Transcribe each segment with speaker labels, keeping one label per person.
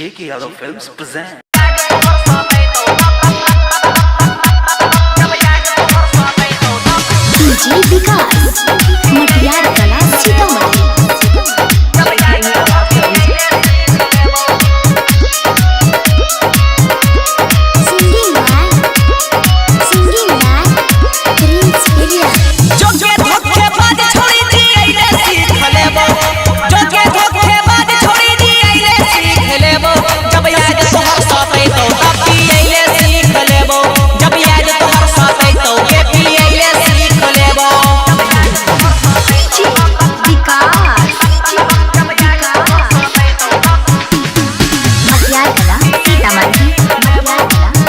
Speaker 1: JK Yadav Films present.
Speaker 2: DJ Vikas Matiyar Kala Sitamarhi. Singing by Prince Priya.
Speaker 3: जोगे धोखेबाज छोड़ी दी अइले सीख लेबो, जोगे धोखेबाज छोड़ी दी अइले सीख लेबो। जब याद तोहर सतै तो तब पियैले सीख लेबो, जब याद तोहर सतै तो के पियैले सीख लेबो।
Speaker 2: डीजे विकास मटियार कला सीतामढ़ी, मटियार कला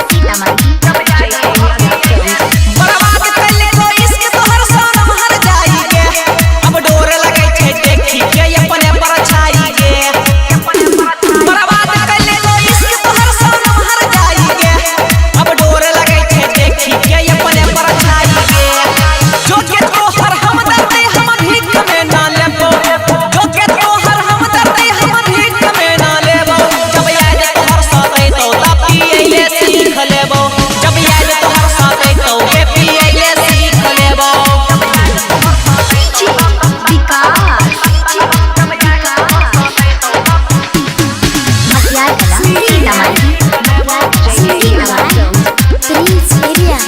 Speaker 2: सीतामढ़ी।
Speaker 3: बर्बाद कैले को इश्क तोहर सनम हर जाई गे, अब डोर लगै छै देखी के अपने परछाई गे। बर्बाद कैले को इश्क तोहर सनम हर जाई गे, अब डोर लगै छै देखी के अपने परछाई गे। जो के तोहर हम दर्द हम भीख में ना लेबो, जो के तोहर हम दर्द हम भीख में ना लेबो। जब याद तोहर सतै तो तब पियैले सीख लेबो, जब याद तोहर सतै तो के पियैले सीख लेबो।
Speaker 2: डीजे विकास मटियार कला सीतामढ़ी, सीतामढ़ी। प्रिंस प्रिया।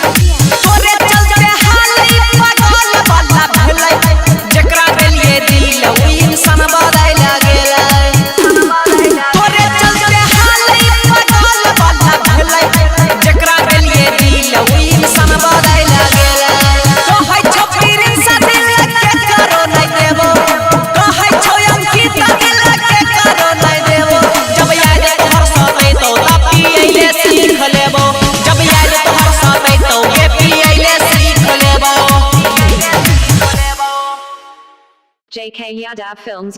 Speaker 3: तोरे चलते हाल ई पागल वाला भेलै, जेकरा देलिए दिल उ इंसान बदल गेलै। तोरे चलते हाल ई पागल वाला भेलै, जेकरा देलिए दिल उ इंसान बदल गेलै। कहै छौ प्रिंस दिल के करो नै देबो, कहै छौ अंकित दिल के करो नै देबो। जब याद तोहर सतै तो तब पियैले सीख लेबो, जब याद तोहर सतै तो के पियैले सीख लेबो।
Speaker 4: JK Yadav Films.